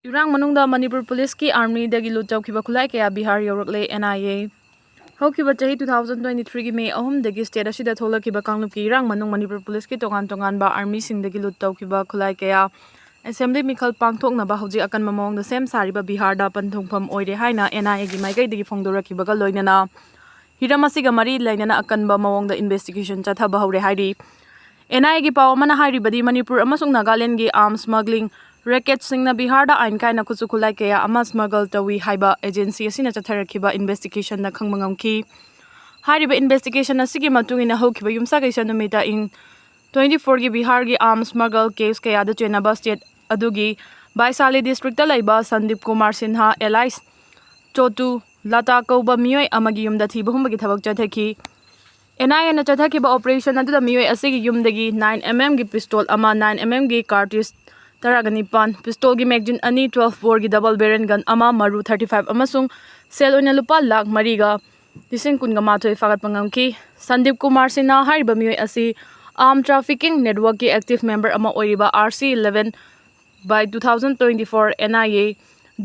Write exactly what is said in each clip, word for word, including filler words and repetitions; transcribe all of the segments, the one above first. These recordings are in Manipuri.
ꯏꯔꯥꯡ ꯃꯅꯨꯡꯗ ꯃꯅꯤꯄꯨꯔ ꯄꯨꯂꯤꯁꯀꯤ ꯑꯥꯔꯃꯤꯗꯒꯤ ꯂꯨꯠ ꯇꯧꯈꯤꯕ ꯈꯨꯠꯂꯥꯏ ꯀꯌꯥ ꯕꯤꯍꯥꯔ ꯌꯧꯔꯛꯂꯦ꯫ And I A. ꯍꯧꯈꯤꯕ ꯆꯍꯤ two thousand twenty three ꯒꯤ ꯃꯦ ꯑꯍꯨꯝꯗꯒꯤ ꯁ꯭ꯇꯦꯠ ꯑꯁꯤꯗ ꯊꯣꯛꯂꯛꯈꯤꯕ ꯀꯥꯡꯂꯨꯞꯀꯤ ꯏꯔꯥꯡ ꯃꯅꯨꯡ ꯃꯅꯤꯄꯨꯔ ꯄꯨꯂꯤꯁꯀꯤ ꯇꯣꯉꯥꯟ ꯇꯣꯉꯥꯟꯕ ꯑꯥꯔꯃꯤꯁꯤꯡꯗꯒꯤ ꯂꯨꯠ ꯇꯧꯈꯤꯕ ꯈꯨꯠꯂꯥꯏ ꯀꯌꯥ ꯑꯦꯁꯦꯝꯕ꯭ꯂꯤ ꯃꯤꯈꯜ ꯄꯥꯡꯊꯣꯛꯅꯕ ꯍꯧꯖꯤꯛ ꯑꯀꯟꯕ ꯃꯑꯣꯡꯗ ꯁꯦꯝ ꯁꯥꯔꯤꯕ ꯕꯤꯍꯥꯔꯗ ꯄꯟꯊꯨꯡꯐꯝ ꯑꯣꯏꯔꯦ ꯍꯥꯏꯅ ꯑꯦꯟ ꯑꯥꯏ ꯑꯦꯒꯤ ꯃꯥꯏꯀꯩꯗꯒꯤ ꯐꯣꯡꯗꯣꯔꯛꯈꯤꯕꯒ ꯂꯣꯏꯅꯅ ꯍꯤꯔꯝ ꯑꯁꯤꯒ ꯃꯔꯤ ꯂꯩꯅꯅ ꯑꯀꯟꯕ ꯃꯑꯣꯡꯗ ꯏꯟꯚꯦꯁꯇꯤꯒꯦꯁꯟ ꯆꯠꯊꯕ ꯍꯧꯔꯦ ꯍꯥꯏꯔꯤ꯫ ꯑꯦꯟ ꯑꯥꯏ ꯑꯦꯒꯤ ꯄꯥꯎ ꯑꯃꯅ ꯍꯥꯏꯔꯤꯕꯗꯤ, ꯃꯅꯤꯄꯨꯔ ꯑꯃꯁꯨꯡ ꯅꯥꯒꯥꯂꯦꯟꯒꯤ ꯑꯥꯔꯝꯁ ꯁ꯭ꯃꯒ꯭ꯂꯤꯡ ꯔꯦꯀꯦꯠꯁꯤꯡꯅ ꯕꯤꯍꯥꯔꯗ ꯑꯥꯏꯟ ꯀꯥꯏꯅ ꯈꯨꯠꯁꯨ ꯈꯨꯠꯂꯥꯏ ꯀꯌꯥ ꯑꯃ ꯁ꯭ꯃꯒꯜ ꯇꯧꯏ ꯍꯥꯏꯕ ꯑꯦꯖꯦꯟꯁꯤ ꯑꯁꯤꯅ ꯆꯠꯊꯔꯛꯈꯤꯕ ꯏꯟꯚꯦꯁꯇꯤꯒꯦꯁꯟꯗ ꯈꯪꯕ ꯉꯝꯈꯤ꯫ ꯍꯥꯏꯔꯤꯕ ꯏꯟꯚꯦꯁꯇꯤꯒꯦꯁꯟ ꯑꯁꯤꯒꯤ ꯃꯇꯨꯡ ꯏꯟꯅ ꯍꯧꯈꯤꯕ ꯌꯨꯝꯁꯀꯩꯁ ꯅꯨꯃꯤꯠꯇ ꯏꯪ twenty four ꯒꯤ ꯕꯤꯍꯥꯔꯒꯤ ꯑꯥꯔꯝꯁ ꯁ꯭ꯃꯒꯜ ꯀꯦꯁ ꯀꯌꯥꯗ ꯆꯦꯟꯅꯕ ꯁ꯭ꯇꯦꯠ ꯑꯗꯨꯒꯤ ꯕꯥꯏꯁꯥꯂꯤ ꯗꯤꯁꯇ꯭ꯔꯤꯛꯇ ꯂꯩꯕ ꯁꯟꯗꯤꯞ ꯀꯨꯃꯥꯔ ꯁꯤꯟꯍꯥ ꯑꯦꯂꯥꯏꯁ ꯆꯣꯇꯨ ꯂꯇꯥ ꯀꯧꯕ ꯃꯤꯑꯣꯏ ꯑꯃꯒꯤ ꯌꯨꯝꯗ ꯊꯤꯕ ꯍꯨꯝꯕꯒꯤ ꯊꯕꯛ ꯆꯠꯊꯈꯤ꯫ ꯑꯦꯟ ꯑꯥꯏ ꯑꯦꯅ ꯆꯠꯊꯈꯤꯕ ꯑꯣꯄꯔꯦꯁꯟ ꯑꯗꯨꯗ ꯃꯤꯑꯣꯏ ꯑꯁꯤꯒꯤ ꯌꯨꯝꯗꯒꯤ nine M M ꯒꯤ ꯄꯤꯁꯇꯣꯜ ꯑꯃ, nine M M ꯒꯤ ꯀꯥꯔꯇ꯭ꯔꯤꯖ ꯇꯔꯥꯒ ꯅꯤꯄꯥꯟ, ꯄꯤꯁꯇꯣꯜꯒꯤ ꯃꯦꯒꯖꯤꯟ ꯑꯅꯤ, twelve bore ꯒꯤ ꯗꯕꯜ ꯕꯦꯔꯦꯜ ꯒꯟ ꯑꯃ, ꯃꯔꯨ thirty five ꯑꯃꯁꯨꯡ ꯁꯦꯜ ꯑꯣꯏꯅ ꯂꯨꯄꯥ ꯂꯥꯈ ꯃꯔꯤꯒ ꯂꯤꯁꯤꯡ ꯀꯨꯟꯒ ꯃꯥꯊꯣꯏ ꯐꯥꯒꯠꯄ ꯉꯝꯈꯤ꯫ ꯁꯟꯗꯤꯞ ꯀꯨꯃꯥꯔ ꯁꯤꯟꯍꯥ ꯍꯥꯏꯔꯤꯕ ꯃꯤꯑꯣꯏ ꯑꯁꯤ ꯑꯥꯔꯝ ꯇ꯭ꯔꯥꯐꯤꯀꯤꯡ ꯅꯦꯠꯋꯔꯛꯀꯤ ꯑꯦꯛꯇꯤꯚ ꯃꯦꯝꯕꯔ ꯑꯃ ꯑꯣꯏꯔꯤꯕ R C eleven by two thousand twenty four N I A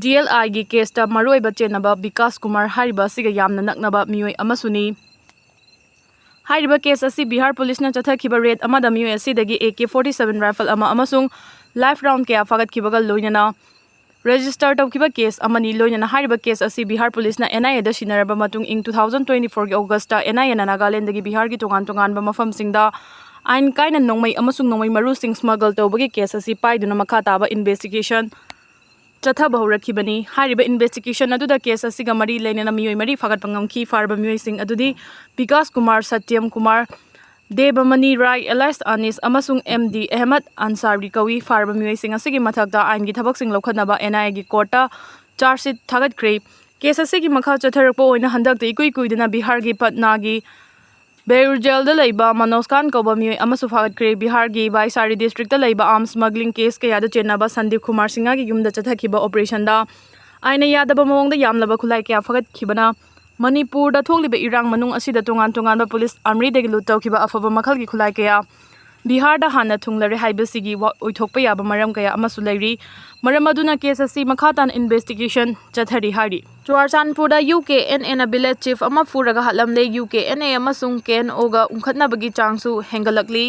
D L I ꯒꯤ ꯀꯦꯁꯇ ꯃꯔꯨꯑꯣꯏꯕ ꯆꯦꯟꯅꯕ ꯕꯤꯀꯥꯁ ꯀꯨꯃꯥꯔ ꯍꯥꯏꯔꯤꯕ ꯑꯁꯤꯒ ꯌꯥꯝꯅ ꯅꯛꯅꯕ ꯃꯤꯑꯣꯏ ꯑꯃꯁꯨꯅꯤ꯫ ꯍꯥꯏꯔꯤꯕ ꯀꯦꯁ ꯑꯁꯤ ꯕꯤꯍꯥꯔ ꯄꯨꯂꯤꯁꯅ ꯆꯠꯊꯈꯤꯕ ꯔꯦꯗ ꯑꯃꯗ ꯃꯤꯑꯣꯏ ꯑꯁꯤꯗꯒꯤ A K forty seven rifle ꯑꯃ ꯑꯃꯁꯨꯡ ꯂꯥꯏꯐ ꯔꯥꯎꯟ ꯀꯌꯥ ꯐꯥꯒꯠꯈꯤꯕꯒ ꯂꯣꯏꯅꯅ ꯔꯦꯖꯤꯁꯇꯔ ꯇꯧꯈꯤꯕ ꯀꯦꯁ ꯑꯃꯅꯤ꯫ ꯂꯣꯏꯅꯅ ꯍꯥꯏꯔꯤꯕ ꯀꯦꯁ ꯑꯁꯤ ꯕꯤꯍꯥꯔ ꯄꯨꯂꯤꯁꯅ N I A ꯗ ꯁꯤꯟꯅꯔꯕ ꯃꯇꯨꯡ ꯏꯪ two thousand twenty four ꯒꯤ ꯑꯣꯒꯁꯇ N I A ꯅ ꯅꯥꯒꯥꯂꯦꯟꯗꯒꯤ ꯕꯤꯍꯥꯔꯒꯤ ꯇꯣꯉꯥꯟ ꯇꯣꯉꯥꯟꯕ ꯃꯐꯝꯁꯤꯡꯗ ꯑꯥꯏꯟ ꯀꯥꯏꯅ ꯅꯣꯡꯃꯩ ꯑꯃꯁꯨꯡ ꯅꯣꯡꯃꯩ ꯃꯔꯨꯁꯤꯡ ꯁ꯭ꯃꯒꯜ ꯇꯧꯕꯒꯤ ꯀꯦꯁ ꯑꯁꯤ ꯄꯥꯏꯗꯨꯅ ꯃꯈꯥ ꯇꯥꯕ ꯏꯟꯚꯦꯁꯇꯤꯒꯦꯁꯟ ꯆꯠꯊꯕ ꯍꯧꯔꯛꯈꯤꯕꯅꯤ꯫ ꯍꯥꯏꯔꯤꯕ ꯏꯟꯚꯦꯁꯇꯤꯒꯦꯁꯟ ꯑꯗꯨꯗ ꯀꯦꯁ ꯑꯁꯤꯒ ꯃꯔꯤ ꯂꯩꯅꯅ ꯃꯤꯑꯣꯏ ꯃꯔꯤ ꯐꯥꯒꯠꯄ ꯉꯝꯈꯤ꯫ ꯐꯥꯔꯕ ꯃꯤꯑꯣꯏꯁꯤꯡ ꯑꯗꯨꯗꯤ ꯕꯤꯀꯥꯁ ꯀꯨꯃꯥꯔ, ꯁꯇ꯭ꯌꯝ ꯀꯨꯃꯥꯔ, ꯗꯦꯕꯃꯅꯤ ꯔꯥꯏ, alias ꯑꯅꯤꯁ ꯑꯃꯁꯨꯡ M D ꯑꯍꯃꯗ ꯑꯟꯁꯥꯔꯤ ꯀꯧꯏ꯫ ꯐꯥꯔꯕ ꯃꯤꯑꯣꯏꯁꯤꯡ ꯑꯁꯤꯒꯤ ꯃꯊꯛꯇ ꯑꯥꯏꯟꯒꯤ ꯊꯕꯛꯁꯤꯡ ꯂꯧꯈꯠꯅꯕ N I A ꯒꯤ ꯀꯣꯔꯠꯇ ꯆꯥꯔꯖ ꯁꯤꯠ ꯊꯥꯒꯠꯈ꯭ꯔꯦ꯫ ꯀꯦꯁ ꯑꯁꯤꯒꯤ ꯃꯈꯥ ꯆꯠꯊꯔꯛꯄ ꯑꯣꯏꯅ ꯍꯟꯗꯛꯇ ꯏꯀꯨꯏ ꯀꯨꯏꯗꯅ ꯕꯤꯍꯥꯔꯒꯤ ꯄꯠꯅꯥꯒꯤ ꯕꯦꯔꯨ ꯖꯦꯜꯗ ꯂꯩꯕ ꯃꯅꯣꯖ ꯈꯥꯟ ꯀꯧꯕ ꯃꯤꯑꯣꯏ ꯑꯃꯁꯨ ꯐꯥꯒꯠꯈ꯭ꯔꯦ꯫ ꯕꯤꯍꯥꯔꯒꯤ ꯕꯥꯏꯁꯥꯔꯤ ꯗꯤꯁꯇ꯭ꯔꯤꯛꯇ ꯂꯩꯕ ꯑꯥꯔꯝꯁ ꯁ꯭ꯃꯒ꯭ꯂꯤꯡ ꯀꯦꯁ ꯀꯌꯥꯗ ꯆꯦꯟꯅꯕ ꯁꯟꯗꯤꯞ ꯀꯨꯃꯥꯔ ꯁꯤꯡꯍꯒꯤ ꯌꯨꯝꯗ ꯆꯠꯊꯈꯤꯕ ꯑꯣꯄꯔꯦꯁꯟꯗ ꯑꯥꯏꯟꯅ ꯌꯥꯗꯕ ꯃꯑꯣꯡꯗ ꯌꯥꯝꯂꯕ ꯈꯨꯠꯂꯥꯏ ꯀꯌꯥ ꯐꯥꯒꯠꯈꯤꯕꯅ ꯃꯅꯤꯄꯨꯔꯗ ꯊꯣꯛꯂꯤꯕ ꯏꯔꯥꯡ ꯃꯅꯨꯡ ꯑꯁꯤꯗ ꯇꯣꯉꯥꯟ ꯇꯣꯉꯥꯟꯕ ꯄꯨꯂꯤꯁ ꯑꯥꯔꯃꯤꯗꯒꯤ ꯂꯨꯠ ꯇꯧꯈꯤꯕ ꯑꯐꯕ ꯃꯈꯜꯒꯤ ꯈꯨꯠꯂꯥꯏ ꯀꯌꯥ ꯕꯤꯍꯥꯔꯗ ꯍꯥꯟꯅ ꯊꯨꯡꯂꯔꯦ ꯍꯥꯏꯕꯁꯤꯒꯤ ꯋꯥ-, ꯑꯣꯏꯊꯣꯛꯄ ꯌꯥꯕ ꯃꯔꯝ ꯀꯌꯥ ꯑꯃꯁꯨ ꯂꯩꯔꯤ꯫ ꯃꯔꯝ ꯑꯗꯨꯅ case ꯑꯁꯤ ꯃꯈꯥ ꯇꯥꯅ investigation ꯆꯠꯊꯔꯤ ꯍꯥꯏꯔꯤ꯫ ꯆꯨꯔꯥꯆꯥꯟꯄꯨꯔꯗ U K N Aꯅ village chief ꯑꯃ ꯐꯨꯔꯒ ꯍꯥꯠꯂꯝꯂꯦ꯫ U K N A ꯑꯃꯁꯨꯡ K N Oꯒ ꯎꯪꯈꯠꯅꯕꯒꯤ ꯆꯥꯡꯁꯨ ꯍꯦꯟꯒꯠꯂꯛꯂꯤ꯫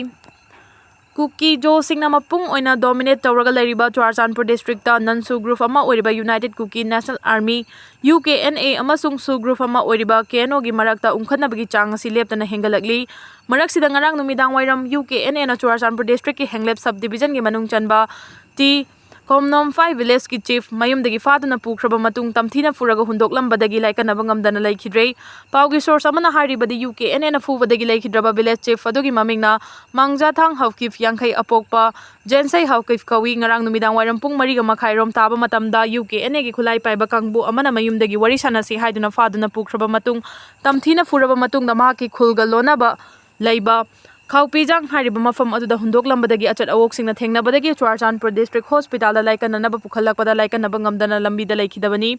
ꯀꯨꯀꯤ ꯖꯣꯁꯤꯡꯅ ꯃꯄꯨꯡ ꯑꯣꯏꯅ dominate ꯇꯧꯔꯒ ꯂꯩꯔꯤꯕ ꯆꯨꯔꯥꯆꯥꯟꯄꯨꯔ districtꯇ non SoO group ꯑꯃ ꯑꯣꯏꯔꯤꯕ United Kuki National Army, U K N A, ꯑꯃꯁꯨꯡ SoO group ꯑꯃ ꯑꯣꯏꯔꯤꯕ K N Oꯒꯤ ꯃꯔꯛꯇ ꯎꯪꯈꯠꯅꯕꯒꯤ ꯆꯥꯡ ꯑꯁꯤ ꯂꯦꯞꯇꯅ ꯍꯦꯟꯒꯠꯂꯛꯂꯤ꯫ ꯃꯔꯛꯁꯤꯗ ꯉꯔꯥꯡ ꯅꯨꯃꯤꯗꯥꯡ ꯋꯥꯏꯔꯝ U K N Aꯅ Churachandpur districtꯀꯤ ꯍꯦꯡꯂꯦꯞ sub divisionꯒꯤ ꯃꯅꯨꯡ ꯆꯟꯕ ꯇꯤ ꯀꯣꯝꯅꯣꯝꯐꯥꯏ villageꯀꯤ chief ꯃꯌꯨꯝꯗꯒꯤ ꯐꯥꯗꯨꯅ ꯄꯨꯈ꯭ꯔꯕ ꯃꯇꯨꯡ ꯇꯝꯊꯤꯅ ꯐꯨꯔꯒ ꯍꯨꯟꯗꯣꯛꯂꯝꯕꯗꯒꯤ ꯂꯥꯏꯀꯠꯅꯕ ꯉꯝꯗꯅ ꯂꯩꯈꯤꯗ꯭ꯔꯦ꯫ ꯄꯥꯎꯒꯤ source ꯑꯃꯅ ꯍꯥꯏꯔꯤꯕꯗꯤ, U K N Aꯅ ꯐꯨꯕꯗꯒꯤ ꯂꯩꯈꯤꯗ꯭ꯔꯕ village chief ꯑꯗꯨꯒꯤ ꯃꯃꯤꯡꯅ ꯃꯥꯡꯖꯥꯊꯥꯡ ꯍꯥꯎꯀꯤꯐ, ꯌꯥꯡꯈꯩ ꯑꯄꯣꯛꯄ ꯖꯦꯟꯁꯩ ꯍꯥꯎꯀꯤꯐ ꯀꯧꯏ꯫ ꯉꯔꯥꯡ ꯅꯨꯃꯤꯗꯥꯡ ꯋꯥꯏꯔꯝ ꯄꯨꯡ ꯃꯔꯤꯒ ꯃꯈꯥꯏꯔꯣꯝ ꯇꯥꯕ ꯃꯇꯝꯗ U K N Aꯒꯤ ꯈꯨꯠꯂꯥꯏ ꯄꯥꯏꯕ ꯀꯥꯡꯕꯨ ꯑꯃꯅ ꯃꯌꯨꯝꯗꯒꯤ ꯋꯥꯔꯤ ꯁꯥꯟꯅꯁꯤ ꯍꯥꯏꯗꯨꯅ ꯐꯥꯗꯨꯅ ꯄꯨꯈ꯭ꯔꯕ ꯃꯇꯨꯡ, ꯇꯝꯊꯤꯅ ꯐꯨꯔꯕ ꯃꯇꯨꯡꯗ ꯃꯍꯥꯛꯀꯤ ꯈꯨꯜꯒ ꯂꯣꯟꯅꯕ ꯂꯩꯕ ꯈꯥꯎꯄꯤꯖꯥꯡ ꯍꯥꯏꯔꯤꯕ ꯃꯐꯝ ꯑꯗꯨꯗ ꯍꯨꯟꯗꯣꯛꯂꯝꯕꯗꯒꯤ ꯑꯆꯠ ꯑꯋꯣꯛꯁꯤꯡꯅ ꯊꯦꯡꯅꯕꯗꯒꯤ ꯆꯨꯔꯥꯆꯥꯟꯄꯨꯔ district hospitalꯗ ꯂꯥꯏꯀꯠꯅꯅꯕ ꯄꯨꯈꯠꯂꯛꯄꯗ ꯂꯥꯏꯀꯠꯅꯕ ꯉꯝꯗꯅ ꯂꯝꯕꯤꯗ ꯂꯩꯈꯤꯗꯕꯅꯤ꯫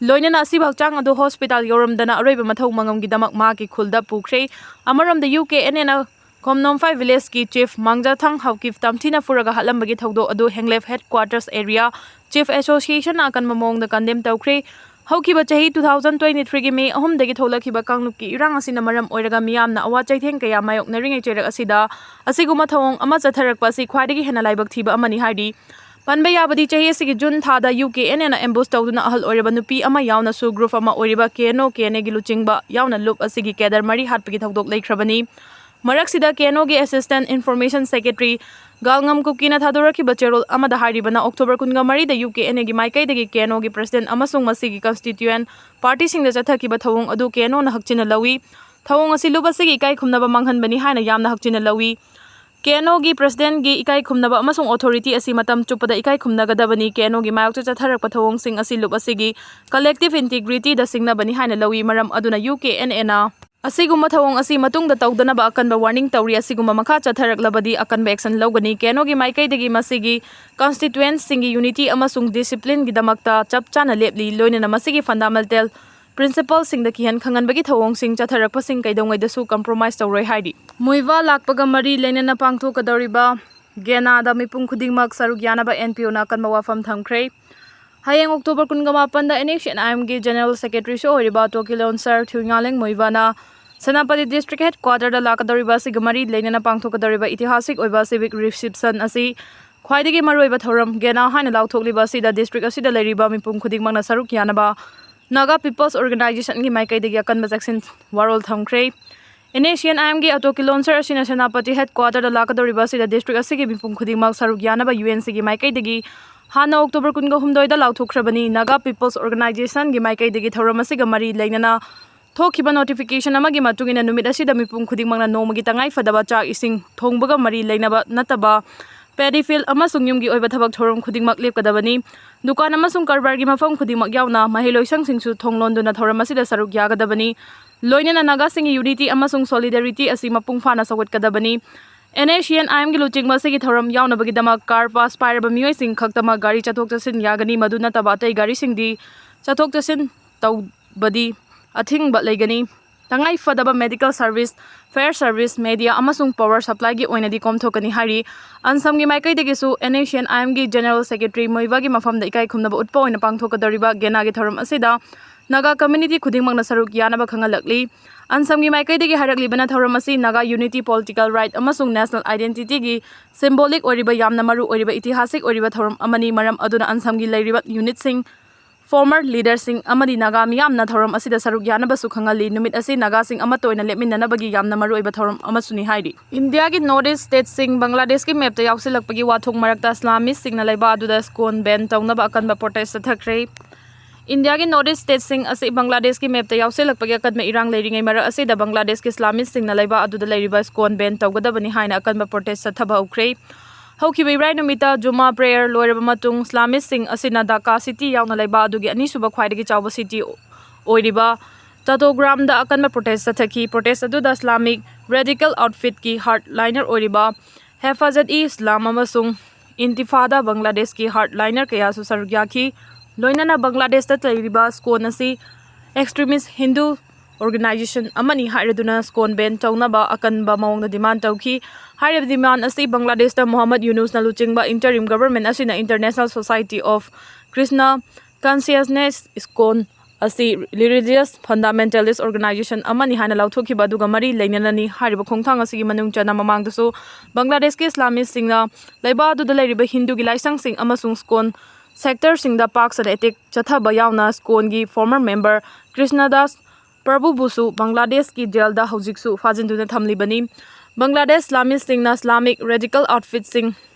ꯂꯣꯏꯅꯅ ꯑꯁꯤꯕ ꯍꯛꯆꯥꯡ ꯑꯗꯨ hospital ꯌꯧꯔꯝꯗꯅ ꯑꯔꯣꯏꯕ ꯃꯊꯧ ꯃꯉꯝꯒꯤꯗꯃꯛ ꯃꯍꯥꯛꯀꯤ ꯈꯨꯜꯗ ꯄꯨꯈ꯭ꯔꯦ꯫ ꯑꯃꯔꯣꯝꯗ, U K N Aꯅ ꯀꯣꯝꯅꯣꯝꯐꯥꯏ villageꯀꯤ chief ꯃꯥꯡꯖꯥꯊꯥꯡ ꯍꯥꯎꯀꯤꯐ ꯇꯝꯊꯤꯅ ꯐꯨꯔꯒ ꯍꯥꯠꯂꯝꯕꯒꯤ ꯊꯧꯗꯣꯛ ꯑꯗꯨ ꯍꯦꯡꯂꯦꯞ headquarters area chief associationꯅ ꯑꯀꯟꯕ ꯃꯑꯣꯡꯗ condemn ꯇꯧꯈ꯭ꯔꯦ꯫ ꯍꯧꯈꯤꯕ ꯆꯍꯤ two thousand twenty threeꯒꯤ May ꯑꯍꯨꯝꯗꯒꯤ ꯊꯣꯛꯂꯛꯈꯤꯕ ꯀꯥꯡꯂꯨꯞꯀꯤ ꯏꯔꯥꯡ ꯑꯁꯤꯅ ꯃꯔꯝ ꯑꯣꯏꯔꯒ ꯃꯤꯌꯥꯝꯅ ꯑꯋꯥ ꯆꯩꯊꯦꯡ ꯀꯌꯥ ꯃꯥꯌꯣꯛꯅꯔꯤꯉꯩ ꯆꯩꯔꯛ ꯑꯁꯤꯗ ꯑꯁꯤꯒꯨꯝꯕ ꯊꯧꯑꯣꯡ ꯑꯃ ꯆꯠꯊꯔꯛꯄ ꯑꯁꯤ ꯈ꯭ꯋꯥꯏꯗꯒꯤ ꯍꯦꯟꯅ ꯂꯥꯏꯕꯛ ꯊꯤꯕ ꯑꯃꯅꯤ ꯍꯥꯏꯔꯤ꯫ ꯄꯟꯕ ꯌꯥꯕꯗꯤ, ꯆꯍꯤ ꯑꯁꯤꯒꯤ June ꯊꯥꯗ U K N Aꯅ ambush ꯇꯧꯗꯨꯅ ꯑꯍꯜ ꯑꯣꯏꯔꯕ ꯅꯨꯄꯤ ꯑꯃ ꯌꯥꯎꯅ SoO group ꯑꯃ ꯑꯣꯏꯔꯤꯕ K N O, K N Aꯒꯤ ꯂꯨꯆꯤꯡꯕ ꯌꯥꯎꯅ ꯂꯨꯞ ꯑꯁꯤꯒꯤ cadre ꯃꯔꯤ ꯍꯥꯠꯄꯒꯤ ꯊꯧꯗꯣꯛ ꯂꯩꯈ꯭ꯔꯕꯅꯤ꯫ ꯃꯔꯛꯁꯤꯗ K N Oꯒꯤ assistant information secretary ꯒꯥꯜꯉꯝ ꯀꯨꯀꯤꯅ ꯊꯥꯗꯣꯔꯛꯈꯤꯕ ꯆꯦꯔꯣꯜ ꯑꯃꯗ ꯍꯥꯏꯔꯤꯕꯅ, October ꯀꯨꯟꯒ ꯃꯔꯤꯗ U K N Aꯒꯤ ꯃꯥꯏꯀꯩꯗꯒꯤ K N Oꯒꯤ president ꯑꯃꯁꯨꯡ ꯃꯁꯤꯒꯤ constituent partyꯁꯤꯡꯗ ꯆꯠꯊꯈꯤꯕ ꯊꯧꯑꯣꯡ ꯑꯗꯨ K N Oꯅ ꯍꯛꯆꯤꯟꯅ ꯂꯧꯏ꯫ ꯊꯧꯑꯣꯡ ꯑꯁꯤ ꯂꯨꯞ ꯑꯁꯤꯒꯤ ꯏꯀꯥꯏ ꯈꯨꯝꯅꯕ ꯃꯥꯡꯍꯟꯕꯅꯤ ꯍꯥꯏꯅ ꯌꯥꯝꯅ ꯍꯛꯆꯤꯟꯅ ꯂꯧꯏ꯫ K N Oꯒꯤ presidentꯒꯤ ꯏꯀꯥꯏ ꯈꯨꯝꯅꯕ ꯑꯃꯁꯨꯡ authority ꯑꯁꯤ ꯃꯇꯝ ꯆꯨꯞꯄꯗ ꯏꯀꯥꯏ ꯈꯨꯝꯅꯒꯗꯕꯅꯤ꯫ K N Oꯒꯤ ꯃꯥꯌꯣꯛꯇ ꯆꯠꯊꯔꯛꯄ ꯊꯧꯑꯣꯡꯁꯤꯡ ꯑꯁꯤ ꯂꯨꯞ ꯑꯁꯤꯒꯤ collective integrityꯗ ꯁꯤꯡꯅꯕꯅꯤ ꯍꯥꯏꯅ ꯂꯧꯏ꯫ ꯃꯔꯝ ꯑꯗꯨꯅ U K N Aꯅ ꯑꯁꯤꯒꯨꯝꯕ ꯊꯧꯑꯣꯡ ꯑꯁꯤ ꯃꯇꯨꯡꯗ ꯇꯧꯗꯅꯕ ꯑꯀꯟꯕ warning ꯇꯧꯔꯤ꯫ ꯑꯁꯤꯒꯨꯝꯕ ꯃꯈꯥ ꯆꯠꯊꯔꯛꯂꯕꯗꯤ ꯑꯀꯟꯕ action ꯂꯧꯒꯅꯤ꯫ K N Oꯒꯤ ꯃꯥꯏꯀꯩꯗꯒꯤ ꯃꯁꯤꯒꯤ constituentsꯁꯤꯡꯒꯤ unity ꯑꯃꯁꯨꯡ disciplineꯒꯤꯗꯃꯛꯇ ꯆꯞ ꯆꯥꯅ ꯂꯦꯞꯂꯤ꯫ ꯂꯣꯏꯅꯅ ꯃꯁꯤꯒꯤ fundamental ꯄ꯭ꯔꯤꯟꯁꯤꯄꯥꯜꯁꯤꯡꯗ ꯀꯤꯍꯟ ꯈꯪꯍꯟꯕꯒꯤ ꯊꯧꯑꯣꯡꯁꯤꯡ ꯆꯠꯊꯔꯛꯄꯁꯤꯡ ꯀꯩꯗꯧꯉꯩꯗꯁꯨ ꯀꯝꯄ꯭ꯔꯣꯃꯥꯏꯁ ꯇꯧꯔꯣꯏ ꯍꯥꯏꯔꯤ꯫ ꯃꯨꯏꯚꯥ ꯂꯥꯛꯄꯒ ꯃꯔꯤ ꯂꯩꯅꯅ ꯄꯥꯡꯊꯣꯛꯀꯗꯧꯔꯤꯕ ꯒꯦꯅꯥꯗ ꯃꯤꯄꯨꯝ ꯈꯨꯗꯤꯡꯃꯛ ꯁꯔꯨꯛ ꯌꯥꯅꯕ ꯑꯦꯟ ꯄꯤ ꯑꯣꯅ ꯑꯀꯟꯕ ꯋꯥꯐꯝ ꯊꯝꯈ꯭ꯔꯦ꯫ ꯍꯌꯦꯡ ꯑꯣꯛꯇꯣꯕꯔ ꯀꯨꯟꯒ ꯃꯥꯄꯟꯗ ꯑꯦꯟ ꯑꯦꯁ ꯁꯤ ꯑꯦꯟ ꯑꯥꯏ ꯑꯦꯝꯒꯤ ꯖꯦꯅꯔꯦꯜ ꯁꯦꯀ꯭ꯔꯦꯇꯔꯤꯁꯨ ꯑꯣꯏꯔꯤꯕ ꯇꯣꯀꯤꯂꯣꯟ ꯁꯥꯔ ꯊ꯭ꯌꯨꯏꯉꯥꯂꯦꯡ ꯃꯨꯏꯚꯥꯅ ꯁꯦꯅꯥꯄꯇꯤ ꯗꯤꯁꯇ꯭ꯔꯤꯛ ꯍꯦꯗ ꯀ꯭ꯋꯥꯇꯔꯗ ꯂꯥꯛꯀꯗꯧꯔꯤꯕ ꯑꯁꯤꯒ ꯃꯔꯤ ꯂꯩꯅꯅ ꯄꯥꯡꯊꯣꯛꯀꯗꯧꯔꯤꯕ ꯏꯇꯤꯍꯥꯁꯤꯛ ꯑꯣꯏꯕ ꯁꯤꯚꯤꯛ ꯔꯤꯁꯤꯞꯁꯟ ꯑꯁꯤ ꯈ꯭ꯋꯥꯏꯗꯒꯤ ꯃꯔꯨꯑꯣꯏꯕ ꯊꯧꯔꯝ ꯒꯦꯅꯥ ꯍꯥꯏꯅ ꯂꯥꯎꯊꯣꯛꯂꯤꯕ ꯑꯁꯤꯗ ꯗꯤꯁꯇ꯭ꯔꯤꯛ ꯑꯁꯤꯗ ꯂꯩꯔꯤꯕ ꯃꯤꯄꯨꯝ ꯈꯨꯗꯤꯡꯃꯛꯅ ꯁꯔꯨꯛ ꯌꯥꯅꯕ ꯅꯥꯒꯥ ꯄꯤꯄꯜꯁ ꯑꯣꯔꯒꯅꯥꯏꯖꯦꯁꯟꯒꯤ ꯃꯥꯏꯀꯩꯗꯒꯤ ꯑꯀꯟꯕ ꯆꯦꯛꯁꯤꯟ ꯋꯥꯔꯣꯜ ꯊꯝꯈ꯭ꯔꯦ꯫ ꯑꯦꯟ ꯑꯦꯁ ꯁꯤ ꯑꯦꯟ ꯑꯥꯏ ꯑꯦꯝꯒꯤ ꯑꯇꯣꯀꯤꯂꯣꯟ ꯁꯥꯔ ꯑꯁꯤꯅ ꯁꯦꯅꯥꯄꯇꯤ ꯍꯦꯗ ꯀ꯭ꯋꯥꯇꯔꯗ ꯂꯥꯛꯀꯗꯧꯔꯤꯕ ꯑꯁꯤꯗ ꯗꯤꯁꯇ꯭ꯔꯤꯛ ꯑꯁꯤꯒꯤ ꯃꯤꯄꯨꯝ ꯈꯨꯗꯤꯡꯃꯛ ꯁꯔꯨꯛ ꯌꯥꯅꯕ ꯌꯨ ꯑꯦꯟ ꯁꯤꯒꯤ ꯃꯥꯏꯀꯩꯗꯒꯤ ꯍꯥꯟꯅ ꯑꯣꯛꯇꯣꯕꯔ ꯀꯨꯟꯒ ꯍꯨꯝꯗꯣꯏꯗ ꯂꯥꯎꯊꯣꯛꯈ꯭ꯔꯕꯅꯤ꯫ ꯅꯥꯒꯥ ꯄꯤꯄꯜꯁ ꯑꯣꯔꯒꯅꯥꯏꯖꯦꯁꯟꯒꯤ ꯃꯥꯏꯀꯩꯗꯒꯤ ꯊꯧꯔꯝ ꯑꯁꯤꯒ ꯃꯔꯤ ꯂꯩꯅꯅ ꯊꯣꯛꯈꯤꯕ ꯅꯣꯇꯤꯐꯤꯀꯦꯁꯟ ꯑꯃꯒꯤ ꯃꯇꯨꯡ ꯏꯟꯅ ꯅꯨꯃꯤꯠ ꯑꯁꯤꯗ ꯃꯤꯄꯨꯝ ꯈꯨꯗꯤꯡꯃꯛꯅ ꯅꯣꯡꯃꯒꯤ ꯇꯉꯥꯏ ꯐꯗꯕ ꯆꯥꯛ ꯏꯁꯤꯡ ꯊꯣꯡꯕꯒ ꯃꯔꯤ ꯂꯩꯅꯕ ꯅꯠꯇꯕ ꯄꯦꯗꯤ ꯐꯤꯜꯗ ꯑꯃꯁꯨꯡ ꯌꯨꯝꯒꯤ ꯑꯣꯏꯕ ꯊꯕꯛ ꯊꯧꯔꯝ ꯈꯨꯗꯤꯡꯃꯛ ꯂꯦꯞꯀꯗꯕꯅꯤ꯫ ꯗꯨꯀꯥꯟ ꯑꯃꯁꯨꯡ ꯀꯔꯕꯥꯔꯒꯤ ꯃꯐꯝ ꯈꯨꯗꯤꯡꯃꯛ ꯌꯥꯎꯅ ꯃꯍꯩꯂꯣꯏꯁꯪꯁꯤꯡꯁꯨ ꯊꯣꯡ ꯂꯣꯟꯗꯨꯅ ꯊꯧꯔꯝ ꯑꯁꯤꯗ ꯁꯔꯨꯛ ꯌꯥꯒꯗꯕꯅꯤ꯫ ꯂꯣꯏꯅꯅ ꯅꯥꯒꯥꯁꯤꯡꯒꯤ ꯌꯨꯅꯤꯇꯤ ꯑꯃꯁꯨꯡ ꯁꯣꯂꯤꯗꯥꯔꯤꯇꯤ ꯑꯁꯤ ꯃꯄꯨꯡ ꯐꯥꯅ ꯁꯧꯒꯠꯀꯗꯕꯅꯤ꯫ ꯑꯦꯟ ꯑꯦꯁ ꯁꯤ ꯑꯦꯟ ꯑꯥꯏ ꯑꯦꯝꯒꯤ ꯂꯨꯆꯤꯡꯕ ꯑꯁꯤꯒꯤ ꯊꯧꯔꯝ ꯌꯥꯎꯅꯕꯒꯤꯗꯃꯛ ꯀꯥꯔ ꯄꯥꯁ ꯄꯥꯏꯔꯕ ꯃꯤꯑꯣꯏꯁꯤꯡ ꯈꯛꯇꯃꯛ ꯒꯥꯔꯤ ꯆꯠꯊꯣꯛ ꯆꯠꯁꯤꯟ ꯌꯥꯒꯅꯤ, ꯃꯗꯨ ꯅꯠꯇꯕ ꯑꯇꯩ ꯒꯥꯔꯤꯁꯤꯡꯗꯤ ꯆꯠꯊꯣꯛ ꯆꯠꯁꯤꯟ ꯇꯧꯕꯗꯤ ꯑꯊꯤꯡꯕ ꯂꯩꯒꯅꯤ꯫ ꯇꯉꯥꯏ ꯐꯗꯕ medical service, Fire service, media ꯑꯃꯁꯨꯡ ꯄꯥꯋꯔ ꯁꯄ꯭ꯂꯥꯏꯒꯤ ꯑꯣꯏꯅꯗꯤ ꯀꯣꯝꯊꯣꯛꯀꯅꯤ ꯍꯥꯏꯔꯤ꯫ ꯑꯟꯁꯝꯒꯤ ꯃꯥꯏꯀꯩꯗꯒꯤꯁꯨ ꯑꯦꯟ ꯑꯦꯁ ꯁꯤ ꯑꯦꯟ ꯑꯥꯏ ꯑꯦꯝꯒꯤ ꯖꯦꯅꯔꯦꯜ ꯁꯦꯀ꯭ꯔꯦꯇꯔꯤ ꯃꯨꯏꯚꯥꯒꯤ ꯃꯐꯝꯗ ꯏꯀꯥꯏ ꯈꯨꯝꯅꯕ ꯎꯠꯄ ꯑꯣꯏꯅ ꯄꯥꯡꯊꯣꯛꯀꯗꯧꯔꯤꯕ ꯒꯦꯅꯥꯒꯤ ꯊꯧꯔꯝ ꯑꯁꯤꯗ ꯅꯥꯒꯥ ꯀꯝꯃ꯭ꯌꯨꯅꯤꯇꯤ ꯈꯨꯗꯤꯡꯃꯛꯅ ꯁꯔꯨꯛ ꯌꯥꯅꯕ ꯈꯪꯍꯜꯂꯛꯂꯤ꯫ ꯑꯟꯁꯝꯒꯤ ꯃꯥꯏꯀꯩꯗꯒꯤ ꯍꯥꯏꯔꯛꯂꯤꯕꯅ ꯊꯧꯔꯝ ꯑꯁꯤ ꯅꯥꯒꯥ ꯌꯨꯅꯤꯇꯤ, ꯄꯣꯂꯤꯇꯤꯀꯦꯜ ꯔꯥꯏꯠ ꯑꯃꯁꯨꯡ ꯅꯦꯁꯅꯦꯜ ꯑꯥꯏꯗꯦꯟꯇꯤꯇꯤꯒꯤ ꯁꯤꯝꯕꯣꯂꯤꯛ ꯑꯣꯏꯔꯤꯕ ꯌꯥꯝꯅ ꯃꯔꯨ ꯑꯣꯏꯔꯤꯕ ꯏꯇꯤꯍꯥꯁꯤꯛ ꯑꯣꯏꯔꯤꯕ ꯊꯧꯔꯝ ꯑꯃꯅꯤ, ꯃꯔꯝ ꯑꯗꯨꯅ ꯑꯟꯁꯝꯒꯤ ꯂꯩꯔꯤꯕ ꯌꯨꯅꯤꯠꯁꯤꯡ, ꯐꯣꯔꯃꯔ ꯂꯤꯗꯔꯁꯤꯡ ꯑꯃꯗꯤ ꯅꯥꯒꯥ ꯃꯤꯌꯥꯝꯅ ꯊꯧꯔꯝ ꯑꯁꯤꯗ ꯁꯔꯨꯛ ꯌꯥꯅꯕꯁꯨ ꯈꯪꯍꯜꯂꯤ꯫ ꯅꯨꯃꯤꯠ ꯑꯁꯤ ꯅꯥꯒꯥꯁꯤꯡ ꯑꯃꯠꯇ ꯑꯣꯏꯅ ꯂꯦꯞꯃꯤꯟꯅꯅꯕꯒꯤ ꯌꯥꯝꯅ ꯃꯔꯨꯑꯣꯏꯕ ꯊꯧꯔꯝ ꯑꯃꯁꯨꯅꯤ ꯍꯥꯏꯔꯤ꯫ ꯏꯟꯗꯤꯌꯥꯒꯤ ꯅꯣꯔꯠ ꯏꯁ ꯁ꯭ꯇꯦꯠꯁꯤꯡ ꯕꯪꯒ꯭ꯂꯥꯗꯦꯁꯀꯤ ꯃꯦꯞꯇ ꯌꯥꯎꯁꯤꯜꯂꯛꯄꯒꯤ ꯋꯥꯊꯣꯛ ꯃꯔꯛꯇ ꯏꯁꯂꯥꯃꯤꯁꯁꯤꯡꯅ ꯂꯩꯕꯥꯛ ꯑꯗꯨꯗ ꯁ꯭ꯀꯣꯟ ꯕꯦꯟ ꯇꯧꯅꯕ ꯑꯀꯟꯕ ꯄ꯭ꯔꯣꯇꯦꯁ ꯆꯠꯊꯈ꯭ꯔꯦ꯫ ꯏꯟꯗꯤꯌꯥꯒꯤ ꯅꯣꯔꯠ ꯏꯁ ꯁ꯭ꯇꯦꯠꯁꯤꯡ ꯑꯁꯤ ꯕꯪꯒ꯭ꯂꯥꯗꯦꯁꯀꯤ ꯃꯦꯞꯇ ꯌꯥꯎꯁꯤꯜꯂꯛꯄꯒꯤ ꯑꯀꯟꯕ ꯏꯔꯥꯡ ꯂꯩꯔꯤꯉꯩ ꯃꯔꯛ ꯑꯁꯤꯗ ꯕꯪꯒ꯭ꯂꯥꯗꯦꯁꯀꯤ ꯏꯁꯂꯥꯃꯤꯁꯁꯤꯡꯅ ꯂꯩꯕꯥꯛ ꯑꯗꯨꯗ ꯂꯩꯔꯤꯕ ꯁ꯭ꯀꯣꯟ ꯕꯦꯟ ꯇꯧꯒꯗꯕꯅꯤ ꯍꯥꯏꯅ ꯑꯀꯟꯕ ꯄ꯭ꯔꯣꯇꯦꯁ ꯆꯠꯊꯕ ꯍꯧꯈ꯭ꯔꯦ꯫ ꯍꯧꯈꯤꯕ ꯏꯔꯥꯏ ꯅꯨꯃꯤꯠꯇ ꯖꯨꯃꯥ ꯄ꯭ꯔꯦꯌꯔ ꯂꯣꯏꯔꯕ ꯃꯇꯨꯡ ꯏꯁꯂꯥꯃꯤꯁꯁꯤꯡ ꯑꯁꯤꯅ ꯙꯥꯀꯥ ꯁꯤꯇꯤ ꯌꯥꯎꯅ ꯂꯩꯕꯥꯛ ꯑꯗꯨꯒꯤ ꯑꯅꯤꯁꯨꯕ ꯈ꯭ꯋꯥꯏꯗꯒꯤ ꯆꯥꯎꯕ ꯁꯤꯇꯤ ꯑꯣꯏꯔꯤꯕ ꯆꯥꯇꯣꯒ꯭ꯔꯥꯝꯗ ꯑꯀꯟꯕ ꯄ꯭ꯔꯣꯇꯦꯁ ꯆꯠꯊꯈꯤ꯫ ꯄ꯭ꯔꯣꯇꯦꯁ ꯑꯗꯨꯗ ꯏꯁꯂꯥꯃꯤꯛ ꯔꯦꯗꯤꯀꯦꯜ ꯑꯥꯎꯠꯐꯤꯠꯀꯤ ꯍꯥꯔꯗ ꯂꯥꯏꯅꯔ ꯑꯣꯏꯔꯤꯕ ꯍꯦꯐꯥꯖꯠ ꯏ ꯏꯁꯂꯥꯝ ꯑꯃꯁꯨꯡ ꯏꯟꯇꯤꯐꯥꯗꯥ ꯕꯪꯒ꯭ꯂꯥꯗꯦꯁꯀꯤ ꯍꯥꯔꯗ ꯂꯥꯏꯅꯔ ꯀꯌꯥꯁꯨ ꯁꯔꯨꯛ ꯌꯥꯈꯤ꯫ ꯂꯣꯏꯅꯅ ꯕꯪꯒ꯭ꯂꯥꯗꯦꯁꯇ ꯂꯩꯔꯤꯕ ꯁ꯭ꯀꯣꯟ ꯑꯁꯤ extremist Hindu organization ꯑꯃꯅꯤ ꯍꯥꯏꯔꯗꯨꯅ SCON ban ꯇꯧꯅꯕ ꯑꯀꯟꯕ ꯃꯑꯣꯡꯗ demand ꯇꯧꯈꯤ꯫ ꯍꯥꯏꯔꯤꯕ demand ꯑꯁꯤ ꯕꯪꯒ꯭ꯂꯥꯗꯦꯁꯇ ꯃꯣꯍꯝꯃꯗ ꯌꯨꯅꯨꯁꯅ ꯂꯨꯆꯤꯡꯕ interim government ꯑꯁꯤꯅ International Society of Krishna Consciousness, SCON, ꯑꯁꯤ religious fundamentalist organization ꯑꯃꯅꯤ ꯍꯥꯏꯅ ꯂꯥꯎꯊꯣꯛꯈꯤꯕ ꯑꯗꯨꯒ ꯃꯔꯤ ꯂꯩꯅꯅꯅꯤ꯫ ꯍꯥꯏꯔꯤꯕ ꯈꯣꯡꯊꯥꯡ ꯑꯁꯤꯒꯤ ꯃꯅꯨꯡ ꯆꯟꯅ ꯃꯃꯥꯡꯗꯁꯨ ꯕꯪꯒ꯭ꯂꯥꯗꯦꯁꯀꯤ ꯏꯁꯂꯥꯃꯤꯁꯁꯤꯡꯅ ꯂꯩꯕꯥꯛ ꯑꯗꯨꯗ ꯂꯩꯔꯤꯕ ꯍꯤꯟꯗꯨꯒꯤ ꯂꯥꯏꯁꯪꯁꯤꯡ ꯑꯃꯁꯨꯡ SCON sectorꯁꯤꯡꯗ ꯄꯥꯛ ꯁꯟꯅ attack ꯆꯠꯊꯕ ꯌꯥꯎꯅ SCONꯒꯤ former member ꯀ꯭ꯔꯤꯁꯅꯗꯥꯁ ꯄ꯭ꯔꯚꯨꯕꯨꯁꯨ ꯕꯪꯒ꯭ꯂꯥꯗꯦꯁꯀꯤ ꯖꯦꯜꯗ ꯍꯧꯖꯤꯛꯁꯨ ꯐꯥꯖꯤꯟꯗꯨꯅ ꯊꯝꯂꯤꯕꯅꯤ꯫ ꯕꯪꯒ꯭ꯂꯥꯗꯦꯁ ꯏꯁꯂꯥꯃꯤꯁꯁꯤꯡꯅ Islamic radical outfitꯁꯤꯡ,